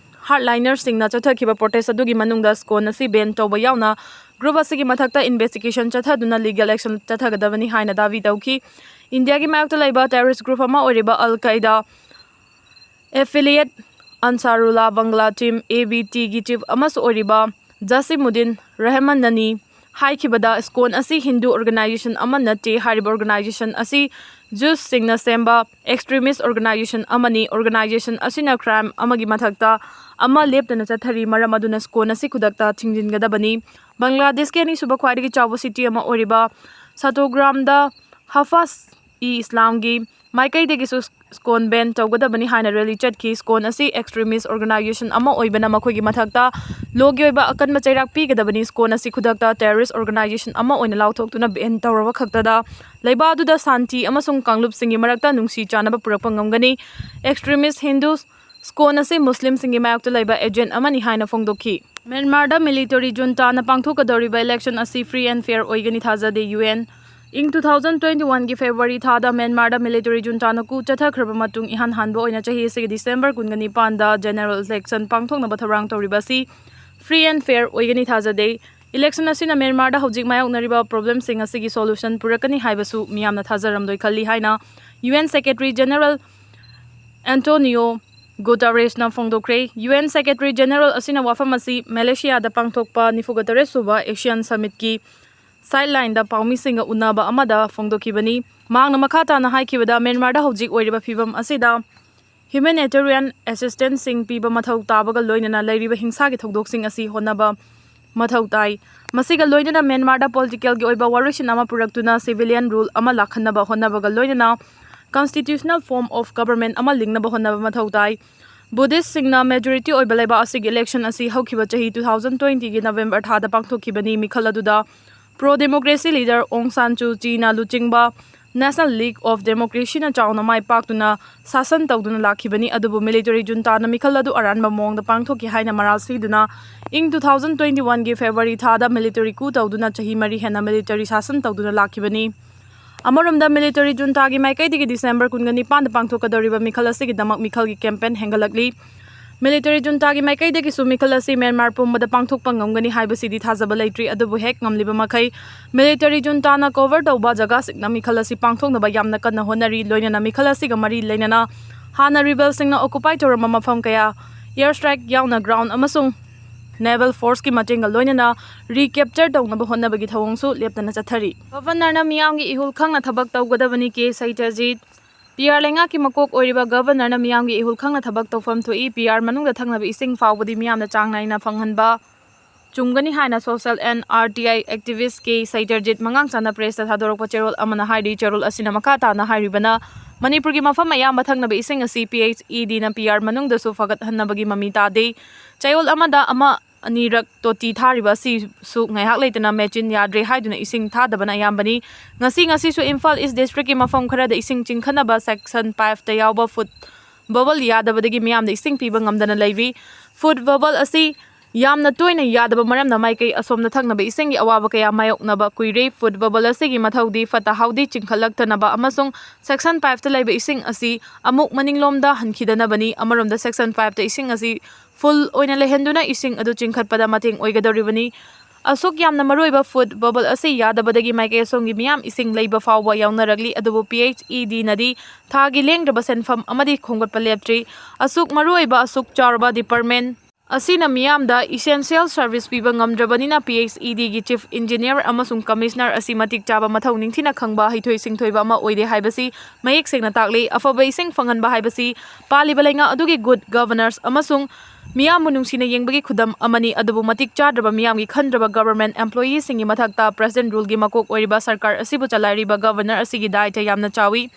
hardlinerꯁꯤꯡꯅ ꯆꯠꯊꯈꯤꯕ protest ꯑꯗꯨꯒꯤ ꯃꯅꯨꯡꯗ SCON ꯑꯁꯤ ban ꯇꯧꯕ ꯌꯥꯎꯅ group ꯑꯁꯤꯒꯤ ꯃꯊꯛꯇ investigation ꯆꯠꯊꯗꯨꯅ legal action ꯆꯠꯊꯒꯗꯕꯅꯤ ꯍꯥꯏꯅ ꯗꯥꯕꯤ ꯇꯧꯈꯤ꯫ ꯏꯟꯗꯤꯌꯥꯒꯤ ꯃꯥꯌꯣꯛꯇ ꯂꯩꯕ terrorist group ꯑꯃ ꯑꯣꯏꯔꯤꯕ Al Qaeda affiliate Ansarullah Bangla Team, ABTꯒꯤ chief ꯑꯃꯁꯨ ꯑꯣꯏꯔꯤꯕ ꯖꯁꯤꯃꯨꯗꯤꯟ ꯔꯍꯃꯟꯅꯅꯤ ꯍꯥꯏꯈꯤꯕꯗ, SCON ꯑꯁꯤ Hindu organization ꯑꯃ ꯅꯠꯇꯦ꯫ ꯍꯥꯏꯔꯤꯕ organization ꯑꯁꯤ Jewsꯁꯤꯡꯅ ꯁꯦꯝꯕ extremist organization ꯑꯃꯅꯤ꯫ Organization ꯑꯁꯤꯅ crime ꯑꯃꯒꯤ ꯃꯊꯛꯇ ꯑꯃ ꯂꯦꯞꯇꯅ ꯆꯠꯊꯔꯤ꯫ ꯃꯔꯝ ꯑꯗꯨꯅ SCON ꯑꯁꯤ ꯈꯨꯗꯛꯇ ꯊꯤꯡꯖꯤꯟꯒꯗꯕꯅꯤ꯫ ꯕꯪꯒ꯭ꯂꯥꯗꯦꯁꯀꯤ ꯑꯅꯤꯁꯨꯕ ꯈ꯭ꯋꯥꯏꯗꯒꯤ ꯆꯥꯎꯕ city ꯑꯃ ꯑꯣꯏꯔꯤꯕ ꯁꯇꯣꯒ꯭ꯔꯥꯝꯗ ꯍꯐꯥꯖ-ꯏ-ꯏꯁꯂꯥꯝꯒꯤ ꯃꯥꯏꯀꯩꯗꯒꯤꯁꯨ SCON ban ꯇꯧꯒꯗꯕꯅꯤ ꯍꯥꯏꯅ rally ꯆꯠꯈꯤ꯫ SCON ꯑꯁꯤ extremist organization ꯑꯃ ꯑꯣꯏꯕꯅ ꯃꯈꯣꯏꯒꯤ ꯃꯊꯛꯇ lawꯒꯤ ꯑꯣꯏꯕ ꯑꯀꯟꯕ ꯆꯩꯔꯥꯛ ꯄꯤꯒꯗꯕꯅꯤ꯫ SCON ꯑꯁꯤ ꯈꯨꯗꯛꯇ terrorist organization ꯑꯃ ꯑꯣꯏꯅ ꯂꯥꯎꯊꯣꯛꯇꯨꯅ ban ꯇꯧꯔꯕ ꯈꯛꯇꯗ ꯂꯩꯕꯥꯛ ꯑꯗꯨꯗ ꯁꯥꯟꯇꯤ ꯑꯃꯁꯨꯡ ꯀꯥꯡꯂꯨꯞꯁꯤꯡꯒꯤ ꯃꯔꯛꯇ ꯅꯨꯡꯁꯤ ꯆꯥꯟꯅꯕ ꯄꯨꯔꯛꯄ ꯉꯝꯒꯅꯤ꯫ Extremist Hindus SCON ꯑꯁꯤ ꯃꯨꯁꯂꯤꯝꯁꯤꯡꯒꯤ ꯃꯥꯌꯣꯛꯇ ꯂꯩꯕ agent ꯑꯃꯅꯤ ꯍꯥꯏꯅ ꯐꯣꯡꯗꯣꯛꯈꯤ꯫ ꯃ꯭ꯌꯥꯟꯃꯥꯔꯗ military juntaꯅ ꯄꯥꯡꯊꯣꯛꯀꯗꯧꯔꯤꯕ election ꯑꯁꯤ free and fair ꯑꯣꯏꯒꯅꯤ ꯊꯥꯖꯗꯦ, UN꯫ ꯏꯪ two thousand twenty oneꯒꯤ February ꯊꯥꯗ ꯃ꯭ꯌꯥꯟꯃꯥꯔꯗ military juntaꯅ coup ꯆꯠꯊꯈ꯭ꯔꯕ ꯃꯇꯨꯡ, ꯏꯍꯥꯟ ꯍꯥꯟꯕ ꯑꯣꯏꯅ ꯆꯍꯤ ꯑꯁꯤꯒꯤ December ꯀꯨꯟꯒ ꯅꯤꯄꯥꯟꯗ general election ꯄꯥꯡꯊꯣꯛꯅꯕ ꯊꯧꯔꯥꯡ ꯇꯧꯔꯤꯕ ꯑꯁꯤ free and fair ꯑꯣꯏꯒꯅꯤ ꯊꯥꯖꯗꯦ꯫ Election ꯑꯁꯤꯅ ꯃ꯭ꯌꯥꯟꯃꯥꯔꯗ ꯍꯧꯖꯤꯛ ꯃꯥꯌꯣꯛꯅꯔꯤꯕ problemꯁꯤꯡ ꯑꯁꯤꯒꯤ solution ꯄꯨꯔꯛꯀꯅꯤ ꯍꯥꯏꯕꯁꯨ ꯃꯤꯌꯥꯝꯅ ꯊꯥꯖꯔꯝꯂꯣꯏ ꯈꯜꯂꯤ ꯍꯥꯏꯅ UN Secretary General Antonio Guterresꯅ ꯐꯣꯡꯗꯣꯛꯈ꯭ꯔꯦ꯫ UN Secretary General ꯑꯁꯤꯅ ꯋꯥꯐꯝ ꯑꯁꯤ ꯃꯦꯂꯦꯁꯤꯌꯥꯗ ꯄꯥꯡꯊꯣꯛꯄ ꯅꯤꯐꯨꯒ ꯇꯔꯦꯠ ꯁꯨꯕ ASEAN Summitꯀꯤ sidelineꯗ ꯄꯥꯎꯃꯤꯁꯤꯡꯒ ꯎꯅꯕ ꯑꯃꯗ ꯐꯣꯡꯗꯣꯛꯈꯤꯕꯅꯤ꯫ ꯃꯍꯥꯛꯅ ꯃꯈꯥ ꯇꯥꯅ ꯍꯥꯏꯈꯤꯕꯗ, ꯃ꯭ꯌꯥꯟꯃꯥꯔꯗ ꯍꯧꯖꯤꯛ ꯑꯣꯏꯔꯤꯕ ꯐꯤꯕꯝ ꯑꯁꯤꯗ humanitarian assistanceꯁꯤꯡ ꯄꯤꯕ ꯃꯊꯧ ꯇꯥꯕꯒ ꯂꯣꯏꯅꯅ ꯂꯩꯔꯤꯕ ꯍꯤꯡꯁꯥꯒꯤ ꯊꯧꯗꯣꯛꯁꯤꯡ ꯑꯁꯤ ꯍꯣꯠꯅꯕ ꯃꯊꯧ ꯇꯥꯏ꯫ ꯃꯁꯤꯒ ꯂꯣꯏꯅꯅ ꯃ꯭ꯌꯥꯟꯃꯥꯔꯗ ꯄꯣꯂꯤꯇꯤꯀꯦꯜꯒꯤ ꯑꯣꯏꯕ ꯋꯥꯔꯣꯏꯁꯤꯟ ꯑꯃ ꯄꯨꯔꯛꯇꯨꯅ civilian rule ꯑꯃ ꯂꯥꯛꯍꯟꯅꯕ ꯍꯣꯠꯅꯕꯒ ꯂꯣꯏꯅꯅ constitutional form of government ꯑꯃ ꯂꯤꯡꯅꯕ ꯍꯣꯠꯅꯕ ꯃꯊꯧ ꯇꯥꯏ꯫ ꯕꯨꯙꯤꯁꯁꯤꯡꯅ ꯃꯦꯖꯣꯔꯤꯇꯤ ꯑꯣꯏꯕ ꯂꯩꯕꯥꯛ ꯑꯁꯤꯒꯤ ꯏꯂꯦꯛꯁꯟ ꯑꯁꯤ ꯍꯧꯈꯤꯕ ꯆꯍꯤ two thousand twenty ꯒꯤ ꯅꯕꯦꯝꯕꯔ ꯊꯥꯗ ꯄꯥꯡꯊꯣꯛꯈꯤꯕꯅꯤ꯫ ꯃꯤꯈꯜ ꯑꯗꯨꯗ ꯄ꯭ꯔꯣ ꯗꯦꯃꯣꯀ꯭ꯔꯦꯁꯤ ꯂꯤꯗꯔ ꯑꯣꯡ ꯁꯥꯟ ꯁꯨ ꯆꯤꯅ ꯂꯨꯆꯤꯡꯕ National League of Democracyꯅ ꯆꯥꯎꯅ ꯃꯥꯏ ꯄꯥꯛꯇꯨꯅ ꯁꯥꯁꯟ ꯇꯧꯗꯨꯅ ꯂꯥꯛꯈꯤꯕꯅꯤ꯫ ꯑꯗꯨꯕꯨ ꯃꯤꯂꯤꯇꯔꯤ ꯖꯨꯟꯇꯥꯅ ꯃꯤꯈꯜ ꯑꯗꯨ ꯑꯔꯥꯟꯕ ꯃꯑꯣꯡꯗ ꯄꯥꯡꯊꯣꯛꯈꯤ ꯍꯥꯏꯅ ꯃꯔꯥꯜ ꯁꯤꯗꯨꯅ ꯏꯪ two thousand twenty one ꯒꯤ ꯐꯦꯕ꯭ꯔꯨꯋꯥꯔꯤ ꯊꯥꯗ ꯃꯤꯂꯤꯇꯔꯤ coup ꯇꯧꯗꯨꯅ ꯆꯍꯤ ꯃꯔꯤ ꯍꯦꯟꯅ ꯃꯤꯂꯤꯇꯔꯤ ꯁꯥꯁꯟ ꯇꯧꯗꯨꯅ ꯂꯥꯛꯈꯤꯕꯅꯤ꯫ ꯑꯃꯔꯣꯝꯗ ꯃꯤꯂꯤꯇꯔꯤ ꯖꯨꯟꯇꯥꯒꯤ ꯃꯥꯏꯀꯩꯗꯒꯤ ꯗꯤꯁꯦꯝꯕꯔ ꯀꯨꯟꯒ ꯅꯤꯄꯥꯟꯗ ꯄꯥꯡꯊꯣꯛꯀꯗꯧꯔꯤꯕ ꯃꯤꯈꯜ ꯑꯁꯤꯒꯤꯗꯃꯛ ꯃꯤꯈꯜꯒꯤ ꯀꯦꯝꯄꯦꯟ ꯍꯦꯟꯒꯠꯂꯛꯂꯤ꯫ ꯃꯤꯂꯤꯇꯔꯤ ꯖꯨꯟꯇꯥꯒꯤ ꯃꯥꯏꯀꯩꯗꯒꯤꯁꯨ ꯃꯤꯈꯜ ꯑꯁꯤ ꯃ꯭ꯌꯥꯟꯃꯥꯔ ꯄꯨꯝꯕꯗ ꯄꯥꯡꯊꯣꯛꯄ ꯉꯝꯒꯅꯤ ꯍꯥꯏꯕꯁꯤꯗꯤ ꯊꯥꯖꯕ ꯂꯩꯇ꯭ꯔꯤ꯫ ꯑꯗꯨꯕꯨ ꯍꯦꯛ ꯉꯝꯂꯤꯕ ꯃꯈꯩ ꯃꯤꯂꯤꯇꯔꯤ ꯖꯨꯟꯇꯥꯅ ꯀꯣꯚꯔ ꯇꯧꯕ ꯖꯒꯥꯁꯤꯡꯗ ꯃꯤꯈꯜ ꯑꯁꯤ ꯄꯥꯡꯊꯣꯛꯅꯕ ꯌꯥꯝꯅ ꯀꯟꯅ ꯍꯣꯠꯅꯔꯤ꯫ ꯂꯣꯏꯅꯅ ꯃꯤꯈꯜ ꯑꯁꯤꯒ ꯃꯔꯤ ꯂꯩꯅꯅ ꯍꯥꯟꯅ ꯔꯤꯕꯦꯜꯁꯤꯡꯅ ꯑꯣꯀꯨꯄꯥꯏ ꯇꯧꯔꯝꯕ ꯃꯐꯝ ꯀꯌꯥ ꯑꯦꯌꯔ ꯁ꯭ꯇ꯭ꯔꯥꯏꯛ ꯌꯥꯎꯅ ꯒ꯭ꯔꯥꯎꯟ ꯑꯃꯁꯨꯡ ꯅꯦꯚꯦꯜ ꯐꯣꯔꯁꯀꯤ ꯃꯇꯦꯡꯒ ꯂꯣꯏꯅꯅ ꯔꯤꯀꯦꯞꯆꯔ ꯇꯧꯅꯕ ꯍꯣꯠꯅꯕꯒꯤ ꯊꯧꯑꯣꯡꯁꯨ ꯂꯦꯞꯇꯅ ꯆꯠꯊꯔꯤ꯫ ꯒꯚꯔꯅꯔꯅ ꯃꯤꯌꯥꯝꯒꯤ ꯏꯍꯨꯜ ꯈꯪꯅ ꯊꯕꯛ ꯇꯧꯒꯗꯕꯅꯤ, ꯀꯦ ꯁꯩꯇ꯭ꯔꯖꯤꯠ꯫ ꯄꯤ ꯑꯥꯔ ꯂꯩꯉꯥꯛꯀꯤ ꯃꯀꯣꯛ ꯑꯣꯏꯔꯤꯕ ꯒꯚꯔꯅꯔꯅ ꯃꯤꯌꯥꯝꯒꯤ ꯏꯍꯨꯜ ꯈꯪꯅ ꯊꯕꯛ ꯇꯧꯐꯝ ꯊꯣꯛꯏ꯫ ꯄꯤ ꯑꯥꯔ ꯃꯅꯨꯡꯗ ꯊꯛꯅꯕ ꯏꯁꯤꯡ ꯐꯥꯎꯕꯗꯤ ꯃꯤꯌꯥꯝꯅ ꯆꯥꯡ ꯅꯥꯏꯅ ꯐꯪꯍꯟꯕ ꯆꯨꯝꯒꯅꯤ ꯍꯥꯏꯅ social and R T I activist ꯀꯦ ꯁꯩꯇ꯭ꯔꯖꯤꯠ ꯃꯉꯥꯡꯆꯥꯅ ꯄ꯭ꯔꯦꯁꯇ ꯊꯥꯗꯣꯔꯛꯄ ꯆꯦꯔꯣꯜ ꯑꯃꯅ ꯍꯥꯏꯔꯤ꯫ ꯆꯦꯔꯣꯜ ꯑꯁꯤꯅ ꯃꯈꯥ ꯇꯥꯅ ꯍꯥꯏꯔꯤꯕꯅ, ꯃꯅꯤꯄꯨꯔꯒꯤ ꯃꯐꯝ ꯑꯌꯥꯝꯕ ꯊꯛꯅꯕ ꯏꯁꯤꯡ ꯑꯁꯤ P H E Dꯅ P R ꯃꯅꯨꯡꯗꯁꯨ ꯐꯒꯠꯍꯟꯅꯕꯒꯤ ꯃꯃꯤ ꯇꯥꯗꯦ꯫ ꯆꯌꯣꯜ ꯑꯃꯗ ꯑꯃ ꯑꯅꯤꯔꯛ ꯇꯣꯇꯤ ꯊꯥꯔꯤꯕ ꯑꯁꯤꯁꯨ ꯉꯥꯏꯍꯥꯛ ꯂꯩꯇꯅ ꯃꯦꯆꯤꯟ ꯌꯥꯗ꯭ꯔꯦ ꯍꯥꯏꯗꯨꯅ ꯏꯁꯤꯡ ꯊꯥꯗꯕꯅ ꯑꯌꯥꯝꯕꯅꯤ꯫ ꯉꯁꯤ, ꯉꯁꯤꯁꯨ ꯏꯝꯐꯥꯜ ꯏꯁ ꯗꯤꯁꯇ꯭ꯔꯤꯛꯀꯤ ꯃꯐꯝ ꯈꯔꯗ ꯏꯁꯤꯡ ꯆꯤꯡꯈꯠꯅꯕ suction pipeꯇ ꯌꯥꯎꯕ foot bubble ꯌꯥꯗꯕꯗꯒꯤ ꯃꯤꯌꯥꯝꯗ ꯏꯁꯤꯡ ꯄꯤꯕ ꯉꯝꯗꯅ ꯂꯩꯔꯤ꯫ Foot bubble ꯑꯁꯤ ꯌꯥꯝꯅ ꯇꯣꯏꯅ ꯌꯥꯗꯕ ꯃꯔꯝꯅ ꯃꯥꯏꯀꯩ ꯑꯁꯣꯝꯗ ꯊꯛꯅꯕ ꯏꯁꯤꯡꯒꯤ ꯑꯋꯥꯕ ꯀꯌꯥ ꯃꯥꯌꯣꯛꯅꯕ ꯀꯨꯏꯔꯦ꯫ Foot bubble ꯑꯁꯤꯒꯤ ꯃꯊꯧꯗꯤ ꯐꯠꯇ ꯍꯥꯎꯗꯤ ꯆꯤꯡꯈꯠꯂꯛꯇꯅꯕ ꯑꯃꯁꯨꯡ suction pipeꯇ ꯂꯩꯕ ꯏꯁꯤꯡ ꯑꯁꯤ ꯑꯃꯨꯛ ꯃꯅꯤꯡꯂꯣꯝꯗ ꯍꯟꯈꯤꯗꯅꯕꯅꯤ꯫ ꯑꯃꯔꯣꯝꯗ suction pipeꯇ ꯏꯁꯤꯡ ꯑꯁꯤ full ꯑꯣꯏꯅ ꯂꯩꯍꯟꯗꯨꯅ ꯏꯁꯤꯡ ꯑꯗꯨ ꯆꯤꯡꯈꯠꯄꯗ ꯃꯇꯦꯡ ꯑꯣꯏꯒꯗꯧꯔꯤꯕꯅꯤ꯫ ꯑꯁꯨꯛ ꯌꯥꯝꯅ ꯃꯔꯨꯑꯣꯏꯕ foot bubble ꯑꯁꯤ ꯌꯥꯗꯕꯗꯒꯤ ꯃꯥꯏꯀꯩ ꯑꯁꯣꯝꯒꯤ ꯃꯤꯌꯥꯝ ꯏꯁꯤꯡ ꯂꯩꯕ ꯐꯥꯎꯕ ꯌꯥꯎꯅꯔꯛꯂꯤ꯫ ꯑꯗꯨꯕꯨ P H E Dꯅꯗꯤ ꯊꯥꯒꯤ ꯂꯦꯡꯗ꯭ꯔꯕ ꯁꯦꯟꯐꯝ ꯑꯃꯗꯤ ꯈꯣꯝꯒꯠꯄ ꯂꯦꯞꯇ꯭ꯔꯤ꯫ ꯑꯁꯨꯛ ꯃꯔꯨꯑꯣꯏꯕ, ꯑꯁꯨꯛ ꯆꯥꯎꯔꯕ department ꯑꯁꯤꯅ ꯃꯤꯌꯥꯝꯗ essential service ꯄꯤꯕ ꯉꯝꯗ꯭ꯔꯕꯅꯤꯅ, PHED ꯒꯤ Chief Engineer ꯑꯃꯁꯨꯡ Commissioner ꯑꯁꯤ ꯃꯇꯤꯛ ꯆꯥꯕ, ꯃꯊꯧ ꯅꯤꯡꯊꯤꯅ ꯈꯪꯕ, ꯍꯩꯊꯣꯏ ꯁꯤꯡꯊꯣꯏꯕ ꯑꯃ ꯑꯣꯏꯗꯦ ꯍꯥꯏꯕꯁꯤ ꯃꯌꯦꯛ ꯁꯦꯡꯅ ꯇꯥꯛꯂꯤ꯫ ꯑꯐꯕ ꯏꯁꯤꯡ ꯐꯪꯍꯟꯕ ꯍꯥꯏꯕꯁꯤ ꯄꯥꯜꯂꯤꯕ ꯂꯩꯉꯥꯛ ꯑꯗꯨꯒꯤ good governance ꯑꯃꯁꯨꯡ ꯃꯤꯌꯥꯝꯕꯨ ꯅꯨꯡꯁꯤꯅ ꯌꯦꯡꯕꯒꯤ ꯈꯨꯗꯝ ꯑꯃꯅꯤ꯫ ꯑꯗꯨꯕꯨ ꯃꯇꯤꯛ ꯆꯥꯗ꯭ꯔꯕ ꯃꯤꯌꯥꯝꯒꯤ ꯈꯟꯗ꯭ꯔꯕ government employee ꯁꯤꯡꯒꯤ ꯃꯊꯛꯇ President Rule ꯒꯤ ꯃꯀꯣꯛ ꯑꯣꯏꯔꯤꯕ ꯁꯔꯀꯥꯔ ꯑꯁꯤꯕꯨ ꯆꯂꯥꯏꯔꯤꯕ Governor ꯑꯁꯤꯒꯤ ꯗꯥꯏꯇ ꯌꯥꯝꯅ ꯆꯥꯎꯏ꯫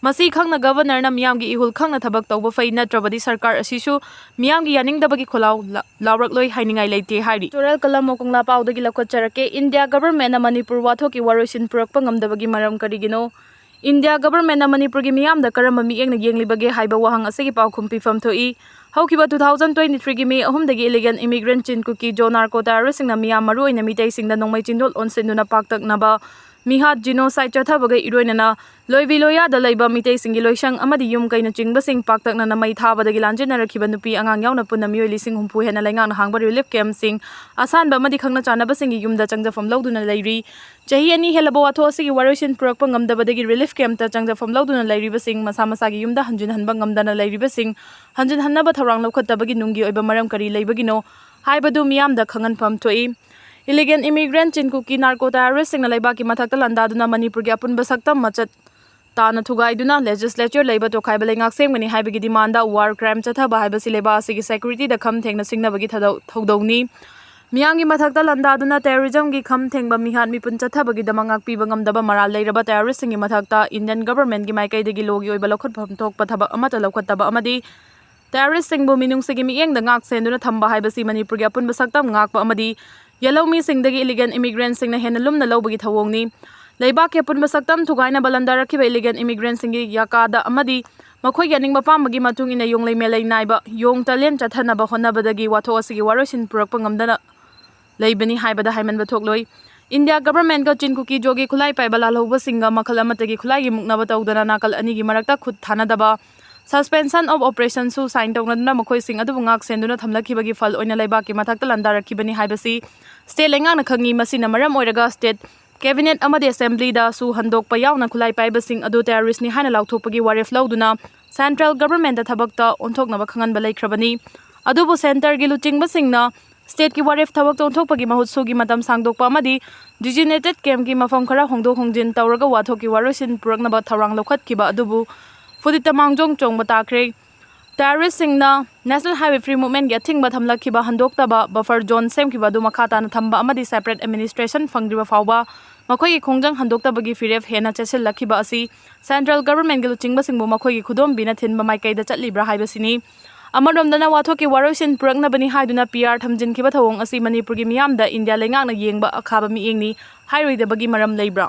ꯃꯁꯤ ꯈꯪꯅ Governor ꯅ ꯃꯤꯌꯥꯝꯒꯤ ꯏꯍꯨꯜ ꯈꯪꯅ ꯊꯕꯛ ꯇꯧꯕ ꯐꯩ, ꯅꯠꯇ꯭ꯔꯕꯗꯤ ꯁꯔꯀꯥꯔ ꯑꯁꯤꯁꯨ ꯃꯤꯌꯥꯝꯒꯤ ꯌꯥꯅꯤꯡꯗꯕꯒꯤ ꯈꯣꯜꯂꯥꯎ ꯂꯥ-, ꯂꯥꯎꯔꯛꯂꯣꯏ ꯍꯥꯏꯅꯤꯡꯉꯥꯏ ꯂꯩꯇꯦ ꯍꯥꯏꯔꯤ꯫ ꯆꯣꯔꯦꯜ ꯀꯂꯝ ꯀꯪꯂꯥ ꯄꯥꯎꯗꯒꯤ ꯂꯧꯈꯠꯆꯔꯛꯀꯦ꯫ ꯏꯟꯗꯤꯌꯥ government ꯅ ꯃꯅꯤꯄꯨꯔ ꯋꯥꯊꯣꯛꯀꯤ ꯋꯥꯔꯣꯏꯁꯤꯟ ꯄꯨꯔꯛꯄ ꯉꯝꯗꯕꯒꯤ ꯃꯔꯝ ꯀꯔꯤꯒꯤꯅꯣ? ꯏꯟꯗꯤꯌꯥ government ꯅ ꯃꯅꯤꯄꯨꯔꯒꯤ ꯃꯤꯌꯥꯝꯗ ꯀꯔꯝꯕ ꯃꯤꯠꯌꯦꯡꯅ ꯌꯦꯡꯂꯤꯕꯒꯦ ꯍꯥꯏꯕ ꯋꯥꯍꯪ ꯑꯁꯤꯒꯤ ꯄꯥꯎꯈꯨꯝ ꯄꯤꯐꯝ ꯊꯣꯛꯏ꯫ ꯍꯧꯈꯤꯕ two thousand twenty three ꯒꯤ May ꯑꯍꯨꯝꯗꯒꯤ illegal immigrant ꯆꯤꯟ ꯀꯨꯀꯤ ꯖꯣ ꯅꯥꯔꯀꯣ terrorist ꯁꯤꯡꯅ ꯃꯤꯌꯥꯝ, ꯃꯔꯨꯑꯣꯏꯅ ꯃꯤꯇꯩꯁꯤꯡꯗ ꯅꯣꯡꯃꯩ ꯆꯤꯟꯗꯣꯜ ꯑꯣꯟꯁꯤꯟꯗꯨꯅ ꯄꯥꯛꯇꯛꯅꯕ ꯃꯤꯍꯥꯠ, genocide ꯆꯠꯊꯕꯒ ꯏꯔꯣꯏꯅꯅ ꯂꯣꯏꯕꯤ ꯂꯣꯏꯌꯥꯗ ꯂꯩꯕ ꯃꯤꯇꯩꯁꯤꯡꯒꯤ ꯂꯣꯏꯁꯪ ꯑꯃꯗꯤ ꯌꯨꯝ ꯀꯩꯅꯆꯤꯡꯕꯁꯤꯡ ꯄꯥꯛꯇꯛꯅꯅ ꯃꯩ ꯊꯥꯕꯗꯒꯤ ꯂꯥꯟꯖꯦꯟꯅꯔꯛꯈꯤꯕ ꯅꯨꯄꯤ ꯑꯉꯥꯡ ꯌꯥꯎꯅ ꯄꯨꯟꯅ ꯃꯤꯑꯣꯏ ꯂꯤꯁꯤꯡ ꯍꯨꯝꯐꯨ ꯍꯦꯟꯅ ꯂꯩꯉꯥꯛꯅ ꯍꯥꯡꯕ relief camp ꯁꯤꯡ, ꯑꯁꯥꯟꯕ ꯑꯃꯗꯤ ꯈꯪꯅ ꯆꯥꯟꯅꯕꯁꯤꯡꯒꯤ ꯌꯨꯝꯗ ꯆꯪꯖꯐꯝ ꯂꯧꯗꯨꯅ ꯂꯩꯔꯤ꯫ ꯆꯍꯤ ꯑꯅꯤ ꯍꯦꯜꯂꯕ ꯋꯥꯊꯣꯛ ꯑꯁꯤꯒꯤ ꯋꯥꯔꯣꯏꯁꯤꯟ ꯄꯨꯔꯛꯄ ꯉꯝꯗꯕꯗꯒꯤ relief camp ꯇ ꯆꯪꯖꯐꯝ ꯂꯧꯗꯨꯅ ꯂꯩꯔꯤꯕꯁꯤꯡ, ꯃꯁꯥ ꯃꯁꯥꯒꯤ ꯌꯨꯝꯗ ꯍꯟꯖꯤꯟꯍꯟꯕ ꯉꯝꯗꯅ ꯂꯩꯔꯤꯕꯁꯤꯡ ꯍꯟꯖꯤꯟꯍꯟꯅꯕ ꯊꯧꯔꯥꯡ ꯂꯧꯈꯠꯇꯕꯒꯤ ꯅꯨꯡꯒꯤ ꯑꯣꯏꯕ ꯃꯔꯝ ꯀꯔꯤ ꯂꯩꯕꯒꯤꯅꯣ ꯍꯥꯏꯕꯗꯨ ꯃꯤꯌꯥꯝꯗ ꯈꯪꯍꯟꯐꯝ ꯊꯣꯛꯏ꯫ Illegal immigrant ꯆꯤꯟ ꯀꯨꯀꯤ ꯅꯥꯔꯀꯣ terrorist ꯁꯤꯡꯅ ꯂꯩꯕꯥꯛꯀꯤ ꯃꯊꯛꯇ ꯂꯥꯟꯗꯥꯗꯨꯅ ꯃꯅꯤꯄꯨꯔꯒꯤ ꯑꯄꯨꯟꯕ ꯁꯛꯇꯝ ꯃꯆꯠ ꯇꯥꯅ ꯊꯨꯒꯥꯏꯗꯨꯅ legislature ꯂꯩꯕ ꯇꯣꯈꯥꯏꯕ ꯂꯩꯉꯥꯛ ꯁꯦꯝꯒꯅꯤ ꯍꯥꯏꯕꯒꯤ demand ꯗ war crime ꯆꯠꯊꯕ ꯍꯥꯏꯕꯁꯤ ꯂꯩꯕꯥꯛ ꯑꯁꯤꯒꯤ security ꯗ ꯈꯝ ꯊꯦꯡꯅ ꯁꯤꯡꯅꯕꯒꯤ ꯊꯗꯧ-, ꯊꯧꯗꯧꯅꯤ꯫ ꯃꯤꯌꯥꯝꯒꯤ ꯃꯊꯛꯇ ꯂꯥꯟꯗꯥꯗꯨꯅ terrorism ꯒꯤ ꯈꯝ ꯊꯦꯡꯕ ꯃꯤꯍꯥꯠ ꯃꯤꯄꯨꯟ ꯆꯠꯊꯕꯒꯤ ꯗꯃꯛ ꯉꯥꯛꯄꯤꯕ ꯉꯝꯗꯕ ꯃꯔꯥꯜ ꯂꯩꯔꯕ terrorist ꯁꯤꯡꯒꯤ ꯃꯊꯛꯇ Indian government ꯀꯤ ꯃꯥꯏꯀꯩꯗꯒꯤ law ꯒꯤ ꯑꯣꯏꯕ ꯂꯧꯈꯠꯐꯝ ꯊꯣꯛꯄ ꯊꯕꯛ ꯑꯃꯠꯇ ꯂꯧꯈꯠꯇꯕ ꯑꯃꯗꯤ terrorist ꯁꯤꯡꯕꯨ ꯃꯤꯅꯨꯡꯁꯤꯒꯤ ꯃꯤꯠꯌꯦꯡꯗ ꯉꯥꯛ ꯁꯦꯟꯗꯨꯅ ꯊꯝꯕ ꯍꯥꯏꯕꯁꯤ ꯃꯅꯤꯄꯨꯔꯒꯤ ꯑꯄꯨꯟꯕ ꯁꯛꯇꯝ ꯉꯥꯛꯄ ꯑꯃꯗꯤ ꯌꯦꯜꯍꯧꯃꯤꯁꯤꯡꯗꯒꯤ illegal immigrant ꯁꯤꯡꯅ ꯍꯦꯟꯅ ꯂꯨꯝꯅ ꯂꯧꯕꯒꯤ ꯊꯧꯑꯣꯡꯅꯤ꯫ ꯂꯩꯕꯥꯛꯀꯤ ꯑꯄꯨꯟꯕ ꯁꯛꯇꯝ ꯊꯨꯒꯥꯏꯅꯕ ꯂꯥꯟꯗꯥꯔꯛꯈꯤꯕ illegal immigrant ꯁꯤꯡꯒꯤ ꯌꯥꯀꯥꯗ ꯑꯃꯗꯤ ꯃꯈꯣꯏꯒꯤ ꯑꯅꯤꯡꯕ ꯑꯄꯥꯝꯕꯒꯤ ꯃꯇꯨꯡ ꯏꯟꯅ ꯌꯣꯡꯂꯩ ꯃꯦꯂꯩ ꯅꯥꯏꯕ ꯌꯣꯡ ꯇꯂꯦꯟ ꯆꯠꯊꯅꯕ ꯍꯣꯠꯅꯕꯗꯒꯤ ꯋꯥꯊꯣꯛ ꯑꯁꯤꯒꯤ ꯋꯥꯔꯣꯏꯁꯤꯟ ꯄꯨꯔꯛꯄ ꯉꯝꯗꯅ ꯂꯩꯕꯅꯤ ꯍꯥꯏꯕꯗ ꯍꯥꯏꯃꯟꯕ ꯊꯣꯛꯂꯣꯏ꯫ ꯏꯟꯗꯤꯌꯥ government ꯀ ꯆꯤꯟ ꯀꯨꯀꯤ ꯖꯣꯒꯤ ꯈꯨꯠꯂꯥꯏ ꯄꯥꯏꯕ ꯂꯥꯜꯍꯧꯕꯁꯤꯡꯒ ꯃꯈꯜ ꯑꯃꯠꯇꯒꯤ ꯈꯨꯠꯂꯥꯏꯒꯤ ꯃꯨꯛꯅꯕ ꯇꯧꯗꯅ ꯅꯥꯀꯜ ꯑꯅꯤꯒꯤ ꯃꯔꯛꯇ ꯈꯨꯠ ꯊꯥꯅꯗꯕ suspension of operation ꯁꯨ sign ꯇꯧꯅꯗꯨꯅ ꯃꯈꯣꯏꯁꯤꯡ ꯑꯗꯨꯕꯨ ꯉꯥꯛ ꯁꯦꯟꯗꯨꯅ ꯊꯝꯂꯛꯈꯤꯕꯒꯤ ꯐꯜ ꯑꯣꯏꯅ ꯂꯩꯕꯥꯛꯀꯤ ꯃꯊꯛꯇ ꯂꯥꯟꯗꯥꯔꯛꯈꯤꯕꯅꯤ ꯍꯥꯏꯕꯁꯤ state ꯂꯩꯉꯥꯛꯅ ꯈꯪꯏ꯫ ꯃꯁꯤꯅ ꯃꯔꯝ ꯑꯣꯏꯔꯒ state cabinet ꯑꯃꯗꯤ assembly ꯗꯁꯨ ꯍꯟꯗꯣꯛꯄ ꯌꯥꯎꯅ ꯈꯨꯠꯂꯥꯏ ꯄꯥꯏꯕꯁꯤꯡ ꯑꯗꯨ terrorist ꯅꯤ ꯍꯥꯏꯅ ꯂꯥꯎꯊꯣꯛꯄꯒꯤ ꯋꯥꯔꯦꯞ ꯂꯧꯗꯨꯅ central government ꯊꯕꯛꯇ ꯑꯣꯟꯊꯣꯛꯅꯕ ꯈꯪꯍꯟꯕ ꯂꯩꯈ꯭ꯔꯕꯅꯤ꯫ ꯑꯗꯨꯕꯨ centreꯒꯤ ꯂꯨꯆꯤꯡꯕꯁꯤꯡꯅ stateꯀꯤ ꯋꯥꯔꯦꯞ ꯊꯕꯛ ꯆꯣꯡꯊꯣꯛꯄꯒꯤ ꯃꯍꯨꯠ ꯁꯨꯒꯤ ꯃꯇꯝ ꯁꯥꯡꯗꯣꯛꯄ ꯑꯃꯗꯤ designated campꯀꯤ ꯃꯐꯝ ꯈꯔ ꯍꯣꯡꯗꯣꯛ ꯍꯣꯡꯖꯤꯟ ꯇꯧꯔꯒ ꯋꯥꯊꯣꯛꯀꯤ ꯋꯥꯔꯣꯏꯁꯤꯟ ꯄꯨꯔꯛꯅꯕ ꯊꯧꯔꯥꯡ ꯂꯧꯈꯠꯈꯤꯕ ꯑꯗꯨꯕꯨ ꯐꯨꯗꯤꯠꯇ ꯃꯥꯡꯖꯣꯡ ꯆꯣꯡꯕ ꯇꯥꯈ꯭ꯔꯦ꯫ Terroristꯁꯤꯡꯅ National Highway Free Movementꯀꯤ ꯑꯊꯤꯡꯕ ꯊꯝꯂꯛꯈꯤꯕ ꯍꯟꯗꯣꯛꯇꯕ, buffer zone ꯁꯦꯝꯈꯤꯕ ꯑꯗꯨ ꯃꯈꯥ ꯇꯥꯅ ꯊꯝꯕ ꯑꯃꯗꯤ separate administration ꯐꯪꯗ꯭ꯔꯤꯕ ꯐꯥꯎꯕ ꯃꯈꯣꯏꯒꯤ ꯈꯣꯡꯖꯪ ꯍꯟꯗꯣꯛꯇꯕꯒꯤ ꯐꯤꯔꯦꯞ ꯍꯦꯟꯅ ꯆꯦꯠꯁꯤꯜꯂꯛꯈꯤꯕ ꯑꯁꯤ central governmentꯀꯤ ꯂꯨꯆꯤꯡꯕꯁꯤꯡꯕꯨ ꯃꯈꯣꯏꯒꯤ ꯈꯨꯗꯣꯝꯕꯤꯅ ꯊꯤꯟꯕ ꯃꯥꯏꯀꯩꯗ ꯆꯠꯂꯤꯕ꯭ꯔꯥ ꯍꯥꯏꯕꯁꯤꯅꯤ꯫ ꯑꯃꯔꯣꯝꯗꯅ ꯋꯥꯊꯣꯛꯀꯤ ꯋꯥꯔꯣꯏꯁꯤꯟ ꯄꯨꯔꯛꯅꯕꯅꯤ ꯍꯥꯏꯗꯨꯅ PR ꯊꯝꯖꯤꯟꯈꯤꯕ ꯊꯧꯑꯣꯡ ꯑꯁꯤ ꯃꯅꯤꯄꯨꯔꯒꯤ ꯃꯤꯌꯥꯝꯗ ꯏꯟꯗꯤꯌꯥ ꯂꯩꯉꯥꯛꯅ ꯌꯦꯡꯕ ꯑꯈꯥꯕ ꯃꯤꯠꯌꯦꯡꯅꯤ ꯍꯥꯏꯔꯣꯏꯗꯕꯒꯤ ꯃꯔꯝ ꯂꯩꯕ꯭ꯔꯥ?